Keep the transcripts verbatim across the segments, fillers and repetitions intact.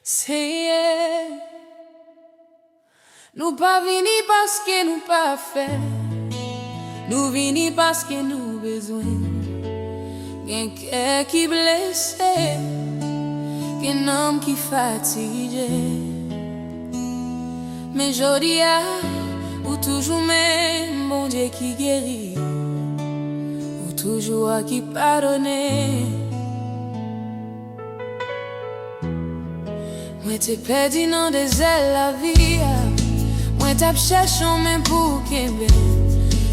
Senyè, nou pa vini paske nou pafè, nou vini paske nou bezwen. Gen kè ki blese, gen nanm ki fatige. Men jodi a, ou toujou menm Bondye ki geri, ou toujou a ki padone. Mwen te pèdi nan dezè lavi a. Mwen t ap chèche yon men pou kenbe m.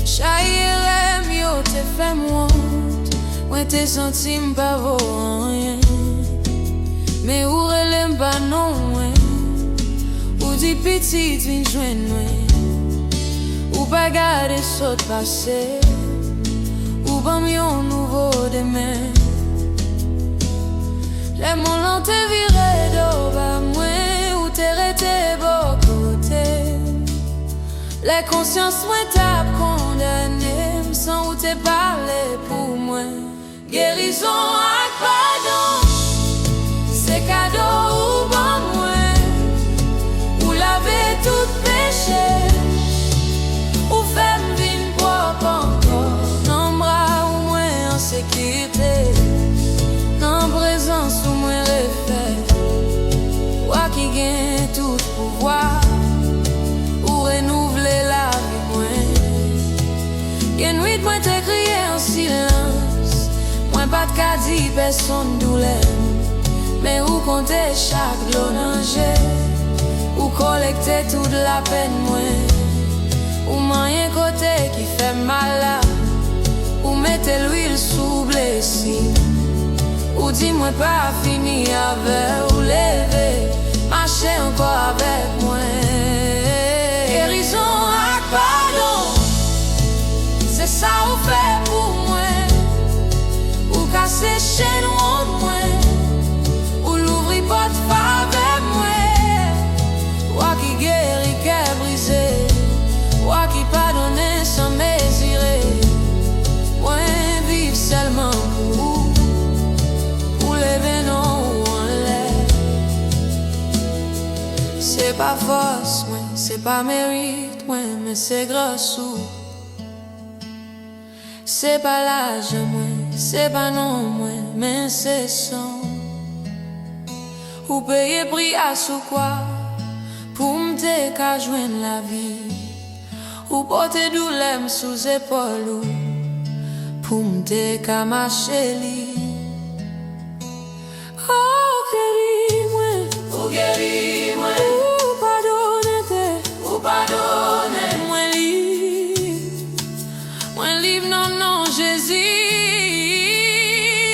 Chay erè m yo te fè m wont. Mwen te santi m pa vo anyen. Men ou rele m pa non mwen. Ou di, "Pitit, vin jwenn mwen." Ou pa gade sot pase. Ou ban m yon nouvo demen. Lè mond lan te vire do ba mwen, ou te rete bò kote m. Lè konsyans mwen t ap kondane m, san ou te pale pou mwen. Gerizon ak padon, se kado ou ban mwen. Ou lave tout peche, ou fè m vin pwòp ankò. Nan bra ou mwen an sekirite, nan prezans ou mwen refè. Ou a ki gen tout pouvwa, ou renouvle lavi mwen. Gen nwit mwen te kriye an silans, mwen pa t ka di pèsonn doulè m. Men ou konte chak dlo nan je, ou kolekte tout lapèn mwen. Ou manyen kote ki fè m mal la, ou mete lwil sou blesi m. Ou di mwen pa fini avè w, leve, mache ankò avèk mwen. Gerizon ak padon, se sa ou fè pou mwen. Ou kase chenn wont mwen, ou louvri pòt favè mwen. Wa ki geri kè brize, wa ki padone san mezire. Mwen viv sèlman pou ou, ou leve non ou anlè. Se pa fòs mwen, se pa merit mwen, men se gras ou. Se pa lajan mwen, se pa non mwen, men se san w. Ou peye pri a sou kwa pou m te ka jwenn lavi. Ou pote doulè m sou zepòl ou pou m te ka mache li. Oh, geri mwen. Ou geri mwen. Ou padone te. Ou padone. Mwen lib. Mwen lib nan non Jezi.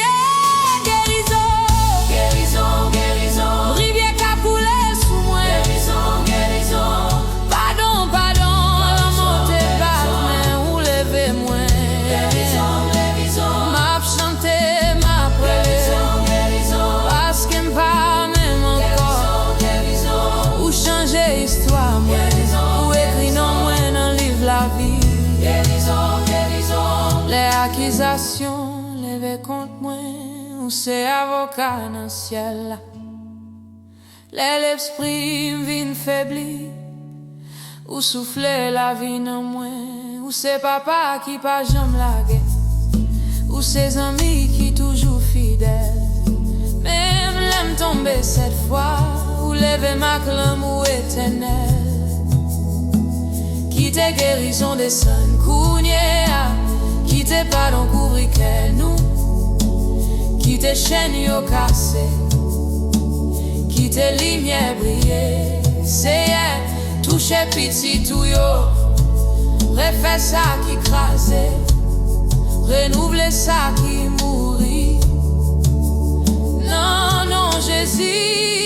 Yeah, gerizon. Gerizon, gerizon. Rivyè ka koule sou mwen. Gerizon, gerizon. Padon, padon, lanmò te bat mwen, ou leve mwen. M ap chante, m ap rele, paske m pa menm ankò. Ou chanje istwa mwen, ou ekri non mwen nan liv lavi. Lè akizasyon leve kont mwen, ou se avoka nan syèl la. Lè lespri m vin febli, ou soufle lavi nan mwen. Ou se papa ki pa janm lage. Ou se zanmi ki toujou fidèl. Menm lè m tonbe sèt fwa, ou leve m ak lanmou etènèl. Kite gerizon desann kounye a. Kite padon kouvri kè nou. Kite chenn yo kase. Kite limyè briye. Seyè, touche pitit ou yo. Refè sa ki kraze. Renouvle sa ki mouri. Nan non Jezi.